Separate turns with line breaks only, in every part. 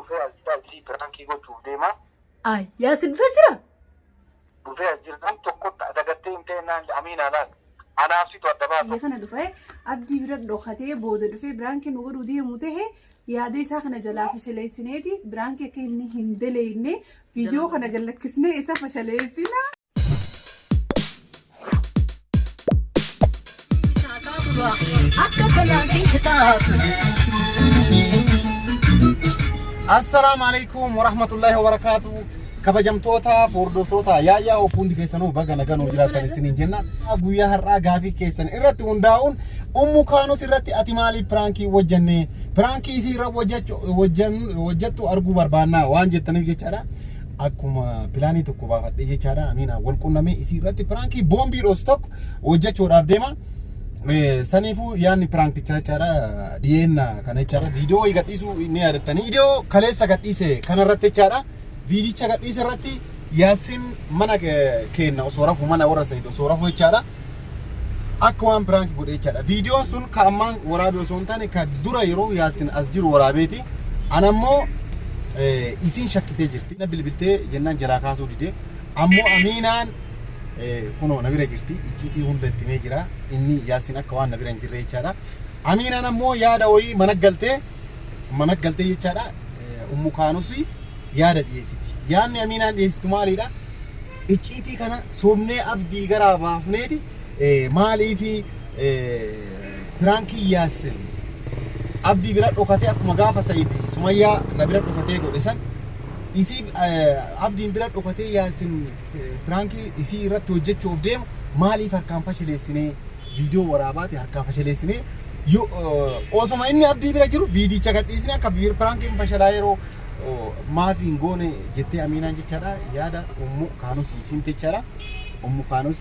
Dhufee as jira isii piraankii gochuuf deema.
Ay, Yaasin dhufee jira?
Dhufee as jira nam tokkotti dagattee hin ta'e naan amiinaa laal. Anaaf situ adda
Biyya
baasa.
kana dhufee abdii bira dhokatee booda dhufee biraankii nu godhuu deemu tahe yaada isaa kana jalaa fashaleessineeti biraankii akka inni hin daleeyne viidiyoo kana gad lakkisnee isa fashaleessina.
Assalaamu alaikum warahmatullahi wabarakaatu. Kabajamtoota hordoftoota yaayyaa of hundi keessanuu baga nagaan jiraattan isiniin jenna. Guyyaa har'aa gaafii keessan irratti hundaa'uun Ummu Kaanus irratti ati maaliif piraankii hojjenne piraankii isii irra hojjettu arguu barbaanna waan jettaniif jechaadha. Akkuma pilaanii tokko baafadhee jechaadha. Amiina wal qunnamee isii irratti piraankii boombii dhoosu tokko hojjechuudhaaf deema. Saniifuu yaadni piraankichaa jechaadha dhiyeenna kana jechaadha. Viidiyoo wayii gadhiisuu ni yaadattanii. Viidiyoo kaleessa gadhiise kanarratti jechaadha. Viidicha gadhiise irratti Yaasin mana keenna osoo rafu mana warra Sayid osoo rafu jechaadha. Akka waan piraanki godhe jechaadha. Viidiyoon sun ka ammaan waraabe osoo hin taane ka dura yeroo Yaasin as jiru waraabeeti. Ana ammoo isiin shakkitee jirti. Na bilbiltee jennaan jalaa kaasuu dide. Ammoo Amiinaan kunoo na bira jirti. Icciitii hunda itti himee jira. Inni Yaasin akka waan na bira hin jirre jechaadha. Amiinaan ammoo yaada wayii mana galtee mana galtee jechaadha. Ummu Kaanusiif yaada dhiyeessiti. Yaadni Amiinaan dhiyeessitu maalidha? Icciitii kana sobnee abdii garaa baafneeti maaliifi piraankii Yaasin abdii bira dhokatee akkuma gaafa Sa'id Sumayyaa na bira dhokatee godhe san isii abdiin bira dhokatee Yaasin piraankii isii irratti hojjechuuf deemu maaliif harkaan fashaleessinee viidiyoo waraabaati harkaan fashaleessinee osoma inni abdii bira jiru viidicha gadhiisnee akka piraankiin fashalaa yeroo maaf hin goone jettee Amiinaan jechaadha yaada Ummu Kaanusiif himte jechaadha. Ummu Kaanus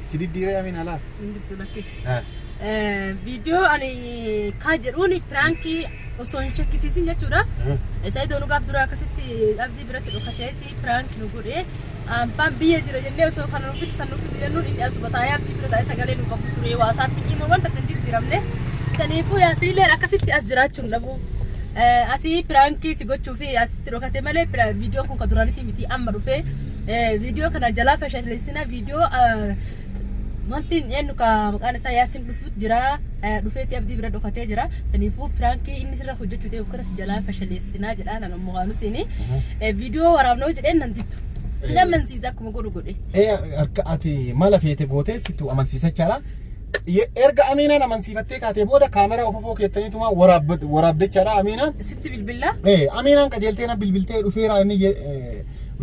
si diddiiree Amiinaa laata?
Hin diddu lakki. Viidiyoo ani kaa jedhuun piraankii osoo hin shakkisiisin jechuudha. Sa'idoon gaaf dura akkasitti abdii biratti dhokateeti piraankii nu godhe. Abbaan biyya jira jennee osoo kana nuuf fidi san nuuf fidi jennuun inni asuma taa'ee abdii bira taa'ee sagalee nu qabu ture waasaappiin immoo wanta kan jijjiiramne. Saniifuu yaasiriileen akkasitti as jiraachuu hin dhabu. Asii piraankii si gochuu fi asitti dhokate malee viidiyoon kun kan duraanitti miti amma dhufee viidiyoo kana jalaa fashaleessina viidiyoo wanti eenyu ka maqaan isaa yaasin dhufuut jira dhufeetii abdii bira dhokatee jira saniifuu piraankii inni sirra hojjechuu ta'e kana si jalaa fashaleessinaa jedha nan ammoo kaanusiini viidiyoo waraabnoo jedheen nan dittu hin amansiisa akkuma godhu godhe.
Harka ati mala feete gootee situ amansiisachaadha. Erga Amiinaan amansiifattee kaatee booda kaameraa ofofoo keettaniituma waraabdechaadha Amiinaan.
Sitti bilbila.
Amiinaan qajeeltee na bilbiltee dhufeera inni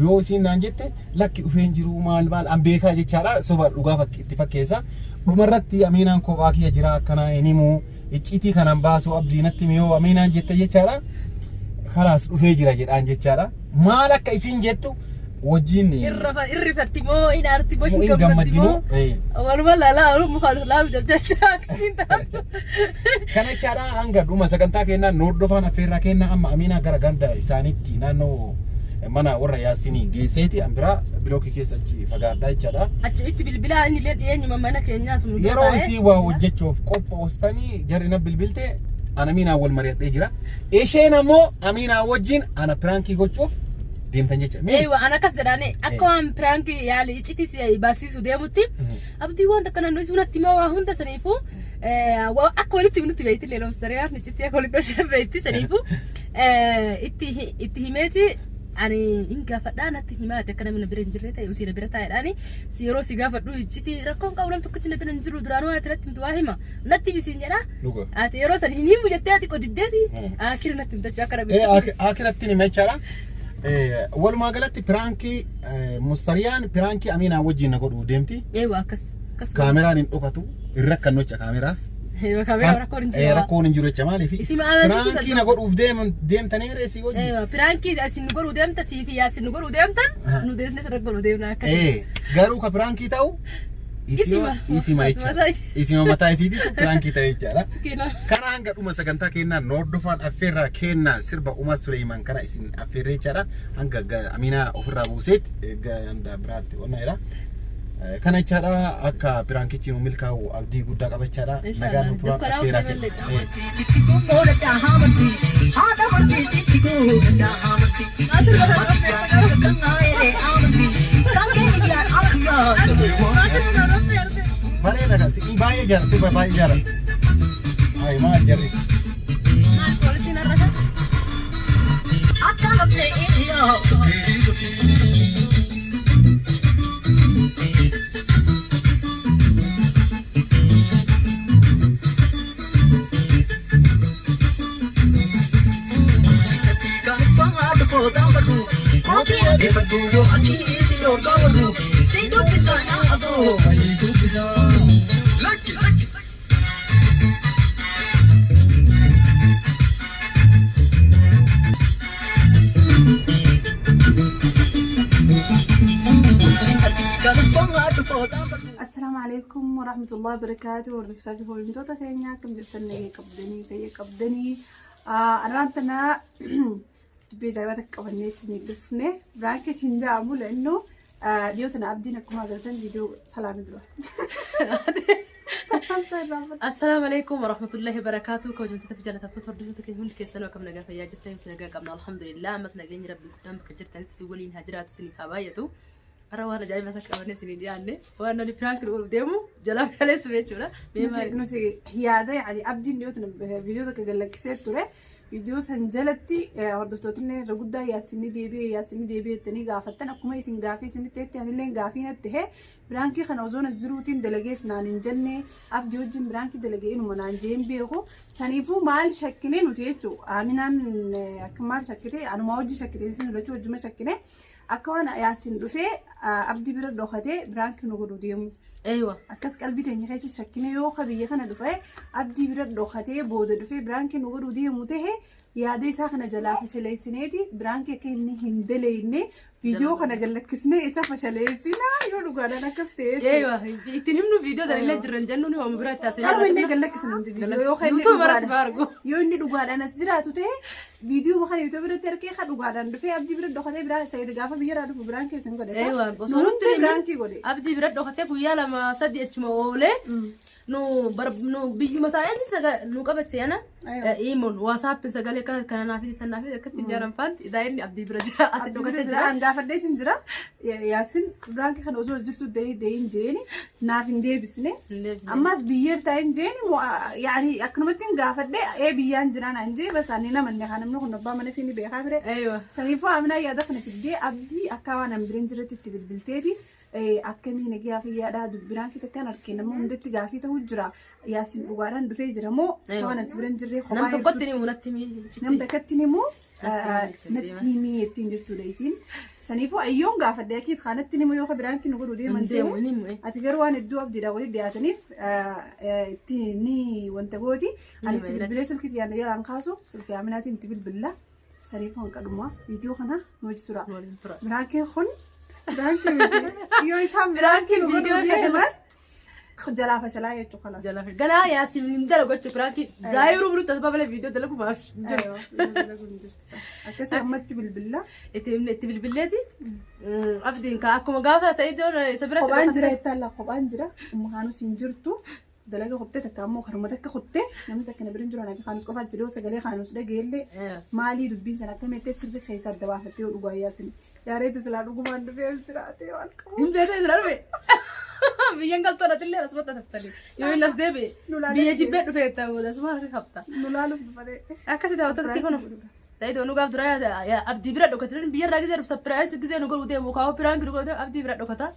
yoo isiin naan jette lakki dhufee hin jiru maal maal an beekaa jechaadha soba dhugaa itti fakkeessa. Dhumarratti Amiinaan kophaa kiyya jira akkanaa hin himu icciitii kanan baasu abdii natti himi yoo Amiinaan jette jechaadha. Kalaas dhufee jira jedhaan jechaadha. Maal akka isiin jettu wajjin
Irrifatti moo hin aarti moo hin gammaddi moo waluma laalaa aluu mukaan laalu jajjachaa akkasiin taatu.
Kana jechaadha hanga dhuma sagantaa kennaa nu hordofaan affeerraa kennaa amma Amiinaa gara ganda isaaniitti naannoo mana warra Yaasinii geesseeti an biraa bilookii keessa achi fagaadhaa jechaadha.
Achi itti bilbilaa inni illee dhiyeenyuma mana keenyaa sun
Yeroo isii waa hojjechuuf qophoostanii jarri na bilbilte an Amiinaa wal mari'adhee jira. Isheen ammoo Amiinaa wajjin ana piraankii gochuuf deemtan jecha. Mee
Eeywa an akkas jedhaani akka waan piraankii yaali iccitii si baasisu deemutti abdii waan takka naannoo isuu natti himaa waa hunda saniifuu akka walitti himnutti beekti illee loostariyaan iccitii akka walitti dhoosina beekti saniifuu itti himeeti ani hin gaafadhaa natti himaati akka namni na bira hin jirre ta'e usii na bira taa'edhaani si yeroo si gaafadhu iccitii rakkoon qabu nam tokkichi na bira hin jiru duraanuu ati natti himtu waa hima natti himi siin jedha
Dhuga.
ati yeroo san hin himu jettee ati qodiddeeti akira natti himtachuu akka rabbi
Akiratti ni jechaadha. Walumaa galatti piraankii Mustariyaan piraankii Amiinaa wajjin na godhuu deemti.
Eewa akkas akkas.
Kaameraan hin dhokatu hin rakkannu jecha kaameraaf.
Eewa kaameraa rakkoon hin jiru.
Rakkoon hin jiru jecha maaliif?
Isin amansiisuu
Piraankii na godhuuf deemtanii miree si wajjin.
Eewa piraankii isin nu godhuu deemta sii fi yaasin nu godhuu deemtan nu deesne sirra godhuu deemna akkas.
Garuu ka piraankii ta'u
Isima.
Isima jecha. Isima mataa isiititu piraankii ta'e jechaadha.
Miskiina.
Kana hanga dhuma sagantaa kennaa nu hordofaan affeerraa kennaa sirba Umar Suleeyiman kana isin affeerree jechaadha. Hanga Aminaa ofirraa buuseetti ganda biraatti onnaa jedha. Kana jechaadha akka piraankichi nu milkaa'u abdii guddaa qaba jechaadha. Nagaan nu turaan
Dukkanaa
affeerraa
ofirra
kenna. Baay'ee jaalladha sirba baay'ee jaalladha. Ay maal jarri.
Maal poolisiin har'a kan?
Assalaamu alaikum warahmatullahi wabarakatuh. Hordoftoota fi hordoftoota keenya akkam jirtan nagee qabdanii fayya qabdanii. Arraan tana dubbii ajaa'ibaa takka qabannee isinii dhufne. Biraan keessa hin ja'amu la'innu dhiyoo tana abdiin akkuma agartan viidiyoo salaamii dura.
Assalaamu alaikum warahmatullahi wabarakatuh. Kabajamtoota fi jaallatamtoota hordoftoota keenya hundi keessanuu akkam nagaa fayyaa jirtan nuti nagaa qabna alhamdulillah. Ammas nageenyi rabbii guddaan bakka jirtanitti isin waliin haa jiraatu isiniif haa baay'atu. Har'a waan ajaa'ibaa takka qabannee isinii dhiyaanne waan namni piraank nu godhuuf deemu jalaa faleessu jechuudha. Mee maali?
Nuti yaada yaani abdiin dhiyoo tana viidiyoo takka gallakkisee ture. Viidiyoo san jalatti hordoftootni irra guddaa yaasinni deebi'e yaasinni deebi'e jettanii gaafattan akkuma isin gaafii isinitti ta'etti anillee gaafii natti ta'e biraankii kana osoo as jiruutiin dalagees naan hin jenne abdii wajjin biraankii dalagee inuma naan jeen beeku saniifuu maal shakkine nuti jechuu Aminaan akka maal shakkite anuma wajjin shakkite isin lachuu wajjuma shakkine akka waan yaasin dhufee abdii bira dhokatee biraankii nu godhu deemu.
Eeywa.
Akkas qalbii teenya keessa shakkine yoo ka biyya kana dhufe abdii bira dhokatee booda dhufee biraankii nu godhuu deemu tahe yaada isaa kana jalaa fashaleessineeti biraankii akka inni hin daleeyne viidiyoo kana gallakkisnee isa fashaleessinaa yoo dhugaadhaan akkas ta'e jechuudha.
Eeywa. Ittiin himnu viidiyoo dalagaa jirran jennu ni hooma biraa itti haasa'ee.
Qalma inni gallakkisne nuti viidiyoo yoo kan inni
YouTube irratti
dhugaadhaan
baargu.
yoo inni dhugaadhaan as jiraatu ta'e viidiyoo kana YouTube irratti argee ka dhugaadhaan dhufee abdii bira dhokatee biraa sayid gaafa biyyarraa dhufu biraan keessan godhe.
Eeywa. Osoo
Nu
nutti
hundi
himin
biraankii godhe.
abdii bira dhokatee guyyaa lama sadi achuma oolee nu bar nu biyyuma taa'een saga nu qabate ana
Aywa.
iimoon waasaappiin sagalee kana kana naaf san naaf akkatti ijaaran faanti daa'imni abdii bira jira asi
Abdii bira
dhokatee
jira.
jira.
An gaafadheetiin jira. Yaasin biraankii kana osoo jirtu deeyi deeyin jeeni naaf hin deebisne.
Hin deebisne.
Ammas biyyeer taa'in jeeni yaani akkanumatti hin gaafadhe ee biyyaan jira naan jee bas ani namanne kan namni kun abbaa mana fi ni beekaa bire.
Aywa.
Saniifuu Aminaa yaada kana fiddee abdii akka waan an biran jiretti itti bilbilteeti. Akkamii nagaa fayyaadhaa dubbiraan kee takkaan arkee nama hundatti gaafii ta'uu jira. Yaasin dhugaadhaan dhufee jira moo
Aywa.
waan as biran jirree
Nam
kophaa
tokkotti ni natti mi.
Nam takkatti immoo
Natti
natti himii jettiin jechuudha isiin. Saniifuu ayyoon gaafadhe akiit kanatti immoo yoo biraan kennu godhuu deeman
Deemu
ta'e
ni mu'e.
ati garuu waan hedduu abdiidhaan walitti dhiyaataniif itti ni wanta gooti. Ani itti bilbilee silkii yaadna jalaan kaasu silkii Aminaatiin itti bilbilla. Saniifuu hanqadhumaa viidiyoo kana nu hojjetura.
Waliin tura.
Biraankii kun biraankii miti. Yoo isaan biraankii nu godhuu
Viidiyoo
deeman jalaa fashalaa jechuudha kanaaf.
Jala ganaa yaasin hin dalagu jechuudha piraankii zaayiruu bilutti as babalee viidiyoo dalagu maaf.
Aywa, viidiyoo dalaguun hin jirtu. Akkasii ammatti bilbilla.
Itti itti bilbilleeti. Abdiin ka akkuma gaafa Sa'idoon isa biratti
Kophaan jira jettaan laa kophaan jira. Umma kaanus hin jirtu. Dalaga kuttee takka ammoo karuma takka kuttee namni takka na bira hin jiru ana kaanus qofaa jiru sagalee kaanus dhageellee maalii dubbiin sana akkamitti sirri keessa adda baafattee yoo dhugaa yaasin. Yaareetti silaa dhugumaan dhufee as jiraatee waan qabu.
Hin beekne sila dhufe. Biyyan galtoon atillee asumatti asaftanii. Yoo inni as deebi'e
Nu laalee
biyya jibbee dhufee ta'uu asuma asi hafta.
Nu laaluuf dhufanee.
Akkasi daawwattoota kun. Sa'idoon nu gaaf dura abdii bira dhokate biyya irraa gizee dhufu sapiraayis gizee nu godhu deemu kaawwa piraanki nu godhu deemu abdii bira dhokata.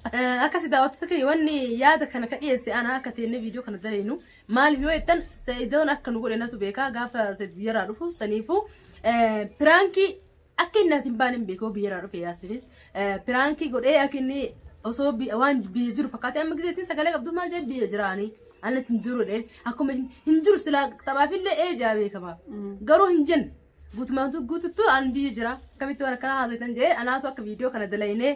Akkasi daawwattoota keenya wanni yaada kana ka dhiyeesse ana akka teennee viidiyoo kana daleenu maaliif yoo jettan Sa'idoon akka nu godhe natu beekaa gaafa Sa'id biyya irraa dhufu saniifuu piraankii akka inni as hin baane hin beeku biyya irraa dhufe yaasinis piraankii godhee akka inni osoo waan biyya jiru fakkaatee amma gizee isin sagalee qabdu maal jedhe biyya jiraanii annas hin jiru dhee akkuma hin jiru silaa taphaafillee ee jaa beekama garuu hin jenne guutumaan guututtu an biyya jira akkamitti waan akkanaa haasoftan jedhee anaatu akka viidiyoo kana dalaynee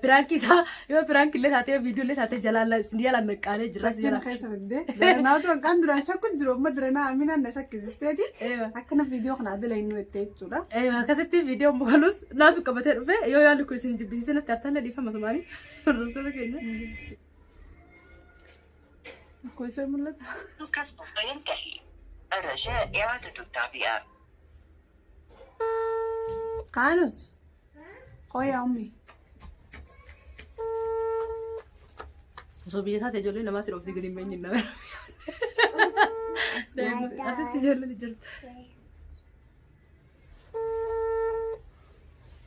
piraankii isaa yoo piraankii illee taatee viidiyoo illee taatee jalaan jalaan naqqaalee jira
Shakkina keessa fiddee. Daranaatu hanqaan duraan shakku jiru amma daranaa Aminaan na shakkisisteeti.
Eewa.
Akkana viidiyoo kana adala inni jettee jechuudha.
Akkasitti viidiyoo mukalus naatu qabatee dhufe yoo yaalli kun isin jibbisiise natti artan dhiifama sumaanii hordoftoota keenya.
Akkuma isa mul'ata.
كسب ينتهي الرجاء إعادة التعبئة.
Kaanus. Qoya ummi.
Osoo biyya taate ijoollee namaa si dhoofti gadi hin beenye nama. Asitti ijoolleen jirtu.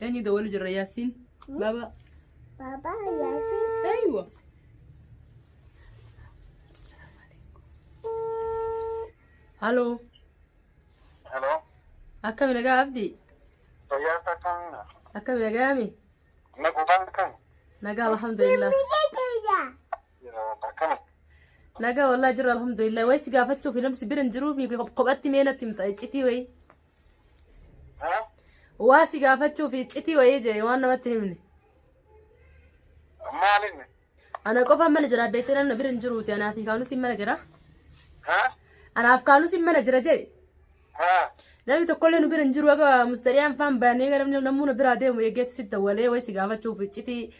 Eenyu dawwalu jirra Yaasiin? Baaba.
Baba Yasin.
Aywa. Haloo.
Hello.
Akkami nagaa Abdii?
Fayyaa akkamii?
Akkami nagaami?
Nagumaan akkami?
Nagaa alhamdulillah.
Akkami?
Nagaa wallahi jiru alhamdulillah. Wayi si gaafachuuf namni si bira hin jiru kophatti mee natti himta iccitii wayii. Waa si gaafachuuf iccitii wayii jedhe waan namatti hin himne.
Maalinni?
Ana qofaan mana jira beektee namni bira hin jiruuti anaaf kaanus hin mana jira. Anaaf kaanus hin mana jira jedhe. Namni tokkollee nu bira hin jiru akka mustariyaan faan baanee gara namuu na biraa deemu eeggeetti si dawwalee wayi si gaafachuuf iccitii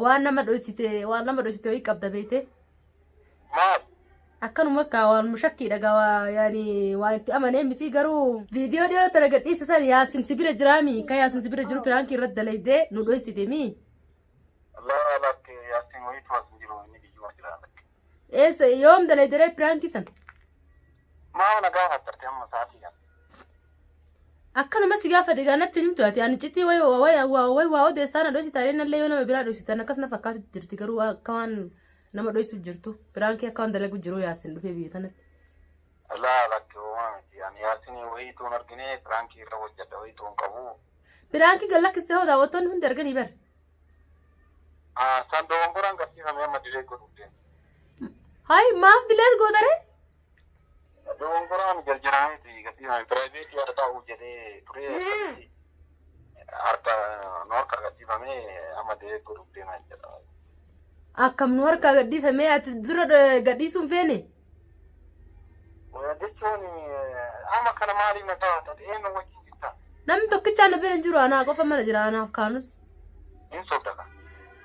waan nama dhoysite waan nama dhoysite wayii qabda beektee.
Maal?
Akkanuma akka waan mushakkiidha gaa yaani waan itti amanee miti garuu viidiyoo dhiyoo tana gadhiisa san yaasin si bira jiraami kan yaasin si bira jiru piraankii irratti dalaydee nu dhoysite mi.
Laa lakki yaasin wayiitu as hin jiru inni biyyuma jira lakki.
Eessa yoom dalaydee piraankii san?
Maal na gaafattarte amma sa'aatii kana?
Akkanuma si gaafadhe gaa natti hin himtu ati ani cittii wayi wayi wayi waa odeessaa na dhoysita nallee yoo nama biraa dhoysitan akkas na fakkaatu jirti garuu akka waan nama dhoysuuf jirtu piraankii akka waan dalagu jiru yaasin dhufee biyya tanatti.
Laa lakki homaa miti ani yaasinii wayiitu hin argine piraankii irra hojjedha wayiitu hin qabu.
Piraankii gad lakkiste hoo daawwattoonni hundi arganii bar.
San dogongoraan gadhiifame amma dilee godhuuf deema.
Hayi maaf dileet gootaree?
Dogongoraan jarjarameeti gadhiifame piraayiveetii yaada taa'u jedhee turee akkasitti harka nu harka gadhiifamee amma dilee godhuuf deema jedha.
Akkam nu harkaa gadhiifamee ati dura gadhiisuu hin feene?
Jechuun amma kana maaliif na taata eenyu wajjin jirta?
Namni tokkichaa na bira hin jiru anaa qofa mana jira anaaf kaanus.
Hin sobda ka.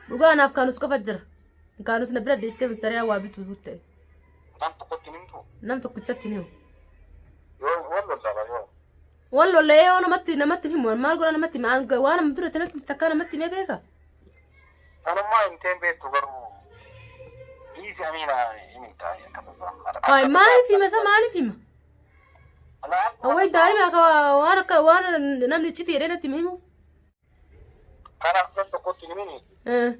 Dhugaa anaaf kaanus qofa jira. Kaanus na bira deeftee mistariyaa waa bituu ta'e.
Nam tokkotti hin himtu.
Nam tokkichatti hin himu.
Yoo wal lollaba yoo.
Wal lollee yoo namatti namatti hin himu maal godha namatti hima waan nama dura natti takkaa namatti himee beeka.
Sanummaa himteen beektu garuu dhiisi amiina hin himtaa akkasuma.
Ay maaliif hima isa maaliif hima? Awway daa'ima akka waan akka waan namni iccitii jedhee natti himuuf.
Kanaaf nam tokkotti hin himini.
Eh.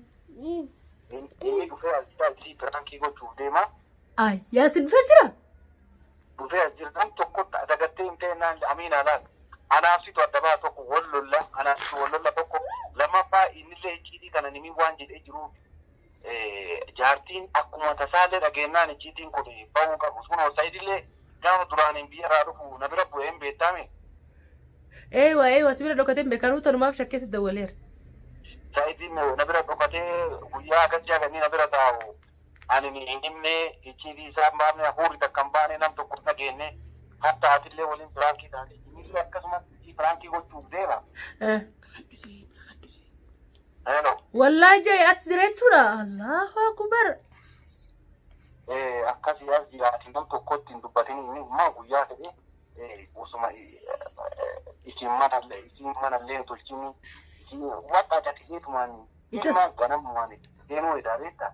Inni dhufee as jira piraankii gochuuf deema.
Ay yaasin dhufee jira.
Dhufee as jira nam tokkotti dagattee hin ta'e naan amiina laal. Anaaf situ adda baa tokko wal lolla anaaf situ wal lolla tokko lammaffaa innillee icciitii kana nimi waan jedhee jiruuf jaartiin akkuma tasaallee dhageenyaan icciitiin kun bahuu qabu. Kunoo Saidillee gaafa duraaniin biyya irraa dhufu na bira bu'ee hin beektaame.
Eewa eewa si bira dhokatee hin beekanuu tanumaaf shakkee si dawwaleera.
Saidiin na bira dhokatee guyyaa akkas jaakanii na bira taa'u. Ani hin himne icciitii isaa hin baafne hafuurri takka hin baane nam tokko hin dhageenye. Hatta atillee waliin piraankii taate innillee akkasumas piraankii gochuuf deema.
Eh.
Hello.
Wallaahi jee ati jira jechuudha. Allahu akbar.
Akkasii as jiraati nam tokkotti hin dubbatin inni immoo guyyaa ta'e osuma isin manallee isin manallee hin tolchini isin wadha catiseetumaan ilmaan ganamumaan deemuu edaa beektaa.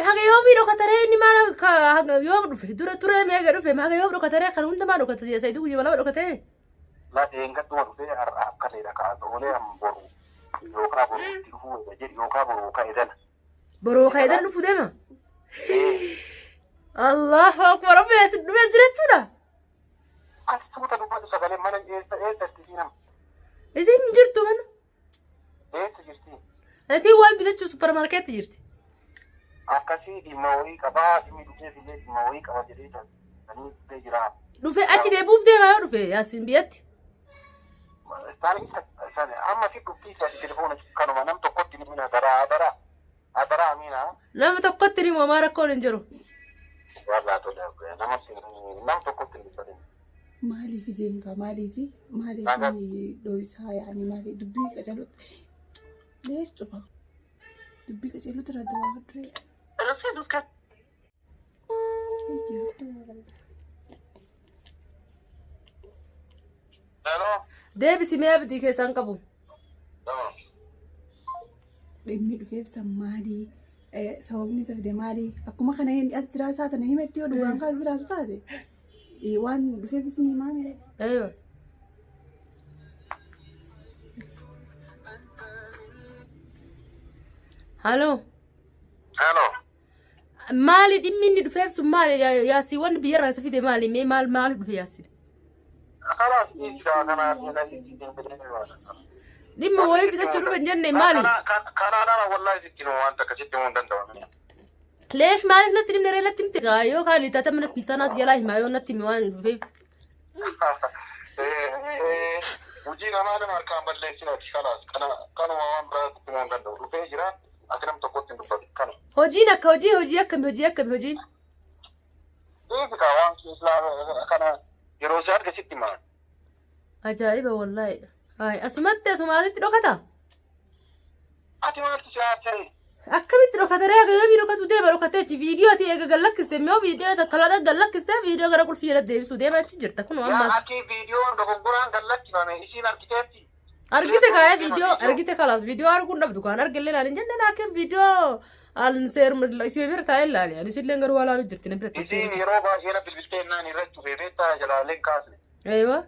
Haga yoomii dhokataree inni maal haga yoom dhufe dura turee meeqa dhufe haga yoom dhokataree kan hunda maal dhokata Saiduu guyyaa lama dhokatee.
Lafa eeggattuma dhufee har'a akkaleedha ka'a oolee amma boru yookaan boru itti dhufuu eega jedhi yookaan boru yookaan edana.
Boroo kaayidan dhufu deema. Allahu akbar amma yaasin dhufee jira jechuudha.
As suuta dubbatu sagalee mana eessa eessa itti siinama
Isin hin jirtu mana.
eessa jirti.
Isin waan bitachuu suppermaarkeetti jirti.
Akkasii dhimma wayii qabaa dhimmi dhufeef illee dhimma wayii qaba jedhee sanii dhufee jira.
Dhufee achi deebi'uuf deema yoo dhufe yaasin biyyatti.
Isaan amma si dhuftii isa telefoona kanuma nam tokkotti ni mina adaraa adaraa adaraa amina.
Nama tokkotti ni himu rakkoon hin jiru.
Wallaa tole nama nam tokkotti hin dubbatin.
Maaliif jeengaa maaliif maaliif dho'isaa yaani maaliif dubbii qacalutti lees cufa dubbii qacalutti irraa dabaafadhu ree.
رصيدك
Hello.
Deebisi mee abdii keessaan qabu.
Dhimmi dhufeef san maalii? Sababni isa fide maali? Akkuma kana inni as jiraa isaa tana himetti yoo dhugaan kaas jiraatu taate waan dhufeefis ni himaa mire.
Aywa. Halo.
Hello.
Maali dhimmi inni dhufeef sun maali? Yaasiin wanni biyyarraa isa fide maali? Mee maal maal dhufe yaasiin?
Kalaas dhiisaa kana
Dhimma wayii fixachuu dhufe hin jenne maali?
Kanaan ala wallaahi sitti himu waan takka sitti himuu hin danda'u.
Leesh maaliif natti himne ree natti himte? Yoo kaan taata mana tanaas jalaa himaa yoo natti hime waan dhufeef.
Hojii namaa nama harkaan balleessinati kalaas kanuma waan biraa sitti himuu hin danda'u. Dhufee jira ati nam tokkotti hin dubbatu kana.
Hojiin akka hojii hojii akkami hojii akkami hojiin?
Dhiisi kaa waan kana yeroo si arge sitti himaa.
Ajaa'iba wallaahi. Hayi asumatti asumaasitti dhokata?
Ati maaltu si aarsee?
Akkamitti dhokata ree haga yoomii dhokatu deema dhokateeti viidiyoo ati eega gad lakkiste immoo viidiyoo takka laata gad lakkiste viidiyoo gara qulfii jala deebisuu deema jechuun jirta kun
Yaa
ammaas.
akii viidiyoon dogongoran gad lakkifame isiin argiteetti.
Argite kaa'ee viidiyoo argite kalaas viidiyoo arguun dhabdu kaan argillee naan hin jenne laakiin viidiyoo an seeruma isii bira taa'ee ilaali ani isillee garuu waa laalu jirti na bira taa'ee.
Isiin yeroo baay'ee na bilbiltee naan irra cufee beektaa jalaallee kaasne.
Eeyyoo.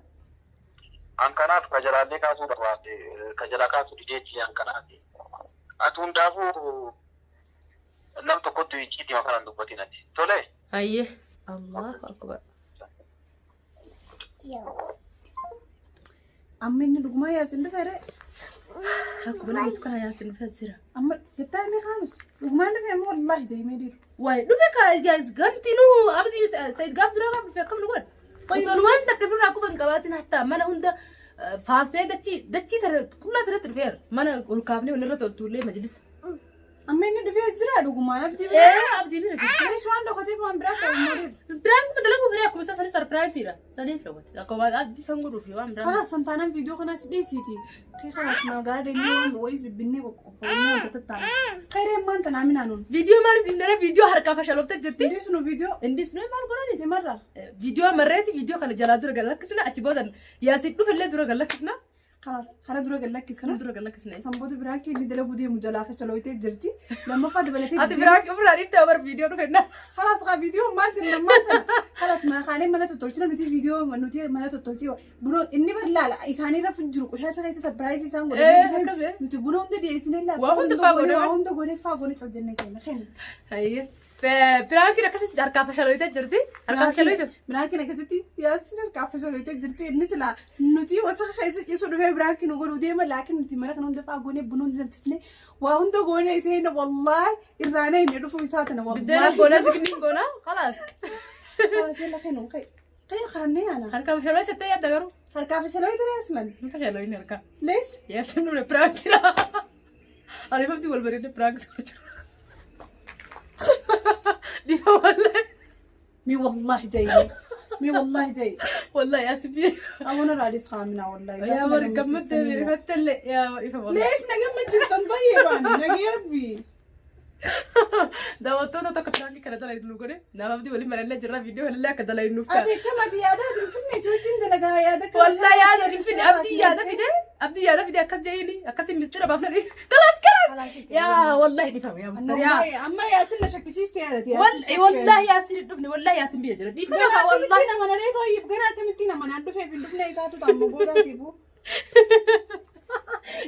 An kanaaf ka jalaallee kaasuu barbaade ka jalaa kaasuu dideechi an kanaaf. Ati hundaafuu nam tokkotti icciitii kanaan dubbatin ati. Tole.
Hayyee. Allahu akbar.
Amma inni dhugumaa yaasin dhufe ree.
Akkuma nama kana yaasin dhufe jira.
Amma jettaa himee kaanus dhugumaan dhufe amma wallaahi jee dhiiru.
Waay dhufe ka gamti nu abdii Said gaaf duraa gaaf dhufe akkam nu godha. Osoon waan takka birraa quba hin qabaatin hatta mana hunda faasnee dachii dachii tana qullaa irratti dhufeera. Mana ol kaafnee walirra toltuullee majlisa.
Amma inni dhufee jira dhugumaan abdii
Ee
bira.
abdii bira jira.
Leesh waan dhokateef waan biraa ta'u immoo dhiiru.
Biraan kuma dalaguu firee akkuma isaa sanis sarpiraayisiidha. Saniif dhawwate. Akkuma abdii san godhuuf waan biraa.
Kalaas santaanaan viidiyoo kanaas dhiisiiti. Kee kalaas magaalaa deemnee waan wayiis bibbinnee qoqqoofnee wanta tattaana. Kayreen maan tanaa minaanuun.
Viidiyoo maaliif dhimnare viidiyoo harkaa fashaloftee jirti.
Innis nu viidiyoo
Innis nuyi maal godhanis?
simarra.
Viidiyoo marreeti viidiyoo kana jalaa dura gad lakkisna achi booda yaasiin dhufillee dura gad lakkisna.
Kalaas kana dura gad lakkisna.
Kana dura gad lakkisna.
Sanboota biraa kee inni dalaguu deemu jalaa fashalooyitee jirti. Lammaffaa dabalatee
Ati biraa ofirraa dhiiftee bar viidiyoo dhufenna.
Kalaas kaa viidiyoo maal jenna maal tana. Kalaas mana kaanee mana tottolchina nuti viidiyoo nuti mana tottolchii bunoo inni bar laala isaaniirra jiru qushaasha keessa sapiraayisii isaan godhanii
Akkas eh.
nuti buna hunda dhiyeessinee laala.
Waa hunda faa goone.
Waa hunda goone faa goone cal jennee seena kenna.
Hayyee. Piraankiin akkasitti harkaa fashalooyitee jirti. Harkaa fashalooyite.
Biraakiin akkasitti yaasin harkaa fashalooyitee jirti. Inni silaa nuti osoo keessa ciisu dhufee biraakiin nu godhuu deema laakiin nuti mana kana hunda faa goone buna hunda danfisnee waa hunda goone iseen wallaahi irraa na hin dhufuu isaa tana
Biddeena
wallaahi.
goonaa zigniin goonaa kalaas.
Kalaas yalla kennu kee kee kaannee ana.
Harkaa fashalooyite yaadda garuu.
Harkaa fashalooyitee aslan.
Hin fashalooyine harkaa.
Leesh.
Yaasin dhufne piraankiidha. Ariifamti wal bareedne piraankii sana jira. Dhiifa wallahi.
Mi wallahi jayyi. Mi wallahi jayyi.
Wallahi yaasin biyya.
Awwana raadis kaamina wallahi.
Yaa bari gammaddee beerifattellee yaa dhiifa wallahi.
Leesh nagammachiistan tayyibaan nagee rabbii.
Daawwattoota tokko piraankii kana dalagu nu godhe nama abdii waliin mari'annee jirra viidiyoo kanallee akka dalagu nuuf ta'a.
Ati akkam ati yaada ati hin finne si wajjin dalagaa yaada kana.
Wallahi yaada hin finne abdii yaada fide abdii yaada fide akkas jeeni akkas mistira baafna kalaas kalaas yaa wallahi dhifama yaa mustar yaa
Wallahi amma yaasin na shakkisiiste yaadati.
wallahi yaasin hin dhufne wallahi yaasin biyya jira dhiifama
Ganaa
wallahi.
akkamittiin amananii tooyyib ganaa akkamittiin amanaan dhufeef hin dhufne isaatu ta'amma boodaatiifu.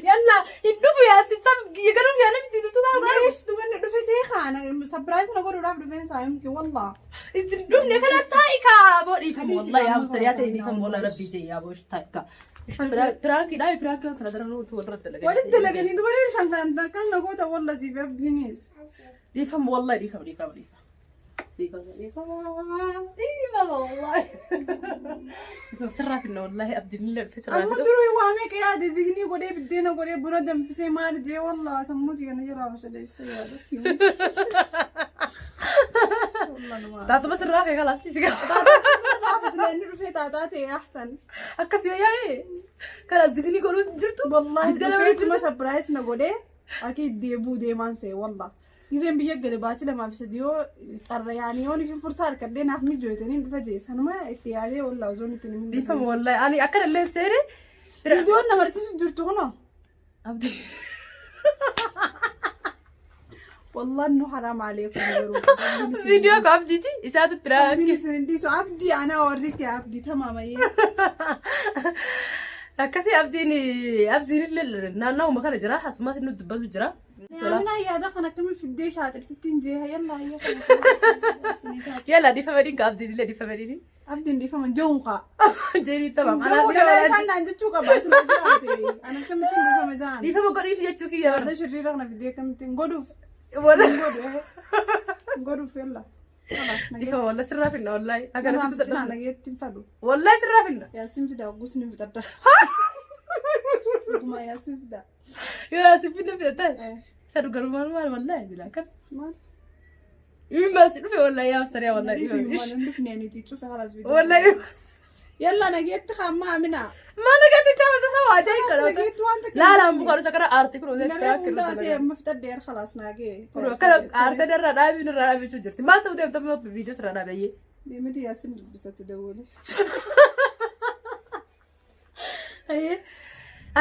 Yalla hin dhufu yaasin sab galuuf yaala miti nutu baa
Leesh dubanni dhufe see kaana sapiraayis na godhuudhaaf dhufeen isaa himki wallah.
Isin dhufne kalaas taa'i kaa boo dhiifama wallahi yaa mustar yaa ta'e dhiifama wallahi rabbii jee yaa boo taa'i kaa. Piraankii dhaabi piraankii kana daran nuti walirratti dalagan.
Walitti dalaganii dubaree shan kan kan na goota wallah siif abdiinis.
Dhiifama wallahi dhiifama dhiifama dhiifama. Dhiifama dhiifama dhiifama wallahi. Dhiifama sirraa finna wallahi abdiin illee dhufe sirraa
Amma
finna.
duruu waa meeqa yaade zignii godhee biddeena godhee buna danfisee maal jee wallah sammuu tiyya na jalaa bashaleessite yaada.
Taatuma sirraa kee kalaas dhiisi gaa.
Inni dhufee taataa ta'e ahsan.
Akkas yoo yaa'e kalaas zignii godhuu jirtu.
Wallahi
Biddeena godhuu
dhufeetuma sapiraayis na godhee akka deebuu deemaan se'e wallah. Gizeen biyya gale baatii lamaaf sadi yoo carra yaanii yoo nifin fursaa harkadhee naaf mijootanii dhufa jee sanuma itti yaadee wallah osoo nutti hin himin.
Dhiifama wallahi ani akkana illee seene.
Viidiyoon na barsiisu jirtu kunoo.
Abdii.
Wallaan nu haraam aleekum garuu. Rabbiin isin
Viidiyoo
hin
ka abdiiti isaatu
dhiisu.
piraanki.
Rabbiin isin hin dhiisu. Abdii anaa warri kee abdii tamaamayyee.
Akkasii abdiin abdiin illee naannawuma kana jira asumas inni dubbatu jira.
Amina yaada kan akkamiin fiddee shaaxirtitti hin jeeha yallaa hayya kana isinii taatu.
Yalla dhiifama dhiin ka abdiin illee dhiifama dhiin.
Abdiin dhiifama jehuun kaa.
Jeerii tamam.
Jehuun dhala isaan naan jechuu qaba isin jiraate. Ana akkamittiin dhiifama jahan.
Dhiifama godhiif jechuu kiyya bara.
Yaada shirriira kana fiddee akkamittiin godhuuf.
Wala.
Hin godhu eh. Hin godhuuf yalla. Kalaas nageetti.
Dhiifama walla sirraa finna wallahi. Akka
Namaaf
natti
cinaa
dadhabna.
nageetti hin fadhu.
Wallahi sirraa finna.
Yaasin fidaa ogguus ni fixadha. Dhugumaa yaasin fidaa.
Yaa si finna fidata.
Eh.
Isa dhugaru maal maal wallahi jira kan.
Maal?
Imimmaan si dhufe wallahi yaa mustariyaa wallahi.
Dhiisi maal hin dhufne niitii cufe kalaas viidiyoo.
Wallahi imimmaan.
Yalla nageetti kaamma amina.
Maal nagaatti chaawwata sabaa ajaa'iba
Kalaas
kana.
nageetti waan takka.
Laala ammoo kan isa kana aartii kun osoo
Dinaree hundaa asii amma fixadheer kalaas naagee.
Akkana aartee irraa dhaabiin irraa dhaabichuu jirti. Maal ta'uu deemta amma viidiyoo sirraa dhaabeyyee.
Deemiti yaasin dubbisatti dawwale.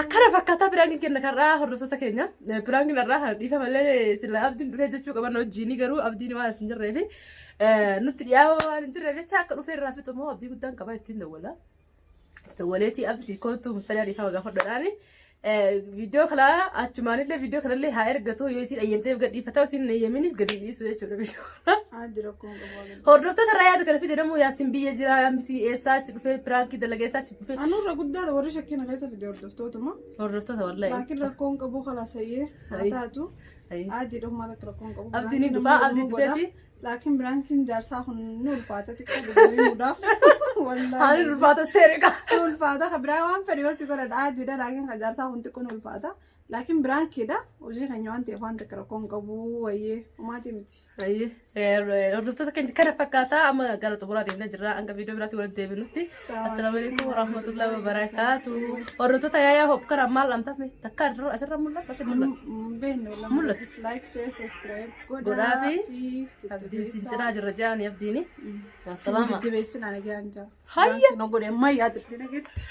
Akkana fakkaataa piraankiin kenna karraa hordoftoota keenya. Piraankiin irraa kan dhiifama malee sila abdiin dhufee jechuu qaban wajjin garuu abdiin waan as hin jirree fi nutti dhiyaama waan hin jirreef jecha akka dhufee irraa fixu immoo abdii guddaan qaba ittiin dawwala. Dawwaleetii abdii kootu mustariyaa dhiifama gaafadhuudhaani. Viidiyoo kana achumaanillee viidiyoo kanallee haa ergatu yoo isiin ayyamteef gad dhiifata isiin hin ayyaminiif gadi dhiisu jechuudha viidiyoo kana.
Addi rakkoon qabu.
Hordoftoota irraa yaada kana fide namuu yaasin biyya jira miti eessaa achi dhufee piraankii dalagee eessaa achi dhufee.
Anurra guddaadha warri shakkina keessa fide hordoftootuma.
Hordoftoota wallahi.
Laakiin rakkoon qabu kalaas hayyee haa
Ayi.
taatu.
Ayi.
Addi dhummaa takka rakkoon qabu.
Abdiin ni
Biraankiin
dhufaa,
ammoo
abdiin
dhumuu godha.
dhufeeti.
Laakiin biraankiin jaarsaa kun ni ulfaata xiqqoo dubbamuudhaaf. Wallaahi.
Haalli ulfaata seere qaba.
Ni ulfaata ka biraa waan fedhe yoo si godha adiidha laakiin ka jaarsaa kun xiqqoo ni ulfaata. Laakiin biraankiidha hojii keenya waan ta'eef waan takka rakkoon qabu wayyee homaatii miti.
Hordoftoota keenya kana fakkaataa amma gara xumuraa deemnee jirra. Hanga viidiyoo biraatti walitti deebinutti. Assalaamu alaikum warahmatullahi wabarakaatu. Hordoftoota yaayaa hoop kana maal dhamtafme takka asirra mul'atu asirra mul'atu.
Beeknu wallaahi.
Mul'atu.
Like, share, subscribe
Godhaa fi
fi
abdiin sin cinaa jirra jedhani abdiini. Salaama.
Jajjabeessinaa nagaan jaa.
Hayya.
Biraankiin godhe ammayyaa xiqqee nageetti.